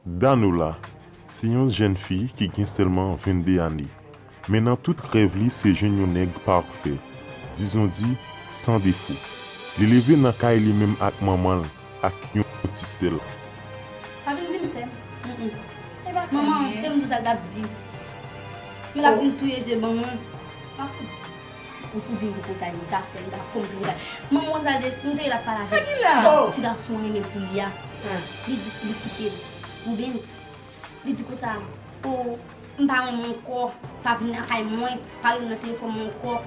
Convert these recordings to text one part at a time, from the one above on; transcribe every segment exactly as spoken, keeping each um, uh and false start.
Danola se yon jèn fi ki gen sèlman vennde ane, men nan tout rèv li se jwenn yon nèg pafè, dizondi, san defo. Li leve nan kay li menm ak manman l ak yon ti sè l. Pa vin di m sè m. Mm, mm. Manman, te m di w sa l t ap di. Men l ap vin touye je ban mwen. M ap fout di. Ou pou di m pou kontay, m ta fè, m ta konn pou kontay. Manman w gade, m te la pale avèk ti gason renmen pou li a. Li di li kite l pou Bens. Li di konsa, o, m pa renmen w ankò, pa vin lakay mwen, pa rele m nan telefòn mwen ankò.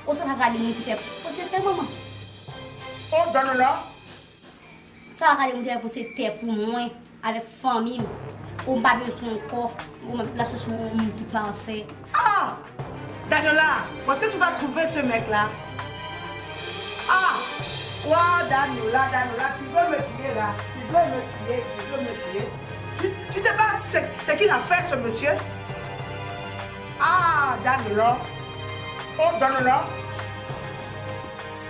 O, sa sa gade moun ki fè pwosete manman. O, Danola. Sa a ka demontre pou se tè pou mwen, avèk fanmi m. Ou m pa bezwen ankò. Ou m ap chèche yon moun ki pafè. Ah! Danola, où est-ce que tu vas trouver ce mec-là? Ah! Ouah, Danola, Danola, tu veux me tuer là. Tu veux me tuer, tu veux me tuer. Tu, tu sais pas ce, ce qu'il a fait, ce monsieur? Ah, Danola. Oh, Danola.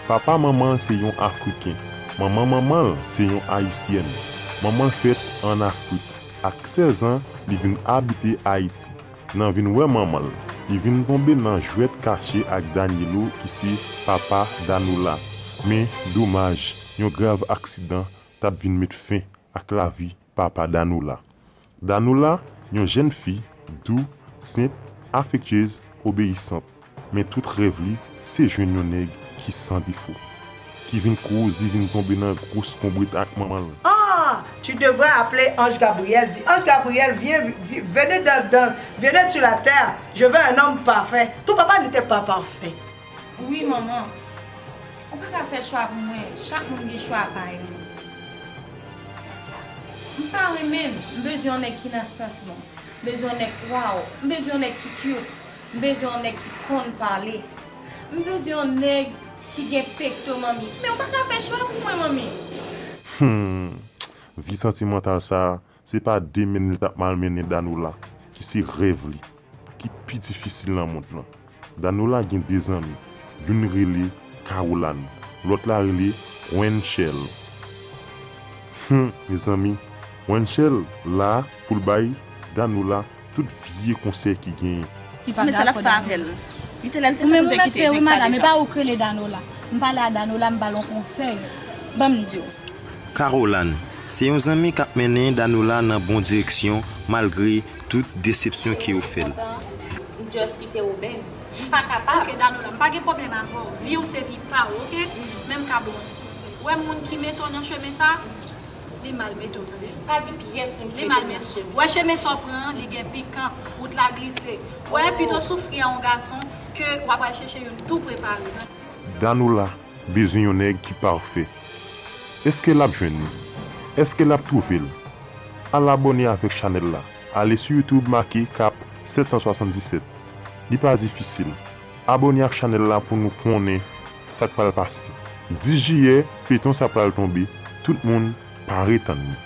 Papa manman l se yon Afriken. Manman manman l se yon Ayisyèn. Manman l fèt ann Afrik. Ak sèz an, li vin abite Ayiti. Nan vin wè manman l, li vin tonbe nan jwèt kache ak Danielo ki se papa Danola. Men, domaj, yon grav aksidan t ap vin met fen ak lavi papa Danola. Danola, yon jèn fi dou, senp, afektyez, obeyisant. Men tout rèv li, se jwenn yon nèg ki san defo, ki vin koz li vin tonbe nan gwo konbrit ak manman l. Ah, tu devrais appeler Ange Gabriel. Dis, Ange Gabriel, viens, vi-, venez dans, dans, venez sur la terre. Je veux un homme parfait. Ton papa n'était pas parfait. Wi, manman. Ou pa ka fè chwa pou mwen. Chak moun gen chwa pa yo. M pa renmen l. M bezwen yon nèg ki nan sans mwen. M bezwen yon nèg, wow. M bezwen yon nèg ki cute. M bezwen yon nèg ki konn pale. M bezwen yon nèg ki gen pekto, manmi. Men ou pa ka fè chwa pou mwen, manmi. Hmm. Vi santimantal sa a, se pa de men l t ap malmennen Danola, ki se rèv li, ki pi difisil nan mond lan. Danola gen de zanmi, youn rele Caroline, lòt la rele Wenchel. Hum, mezanmi, Wenchel la pou l bay Danola tout vye konsèy ki genyen. Men sa l ap fè avè l. Li te lè l te fè nou te kite nèg sa deja. Ou menm ou mèt pè wi madanm, e pa ou k rele Danola. M pale a Danola, m ba l yon konsèy. Ban m di w. Caroline, se yon zanmi k ap mennen Danola nan bon direksyon malgre tout desepsyon ke yo fè l. M just kite w, Bens. M pa kapab. Ok, Danola, m pa gen pwoblèm avè w. Vi w se vi pa w, ok? Men m ka ba w yon ti konsèy. Ou wè moun ki mete w nan chemen sa, li mal mete w, tande? Pa gen pyès moun ki mete m nan chemen. Ou wè chemen sa w pran an, li gen pikan, wout la glise. Ou wè, pito soufri a yon gason ke w ap al chèche youn tou prepare, tande? Danola bezwen yon nèg ki pafè. Èske l ap jwenn li? Èske l ap twouve l? Al abòne avèk chanèl la. Ale sou YouTube make Cap sèt san swasanndisèt. Li pa difisil. Abòne ak chanèl la pou nou konnen sa k pral pase. Dis jiyè, feyton sa pral tonbe. Tout moun pare tann li.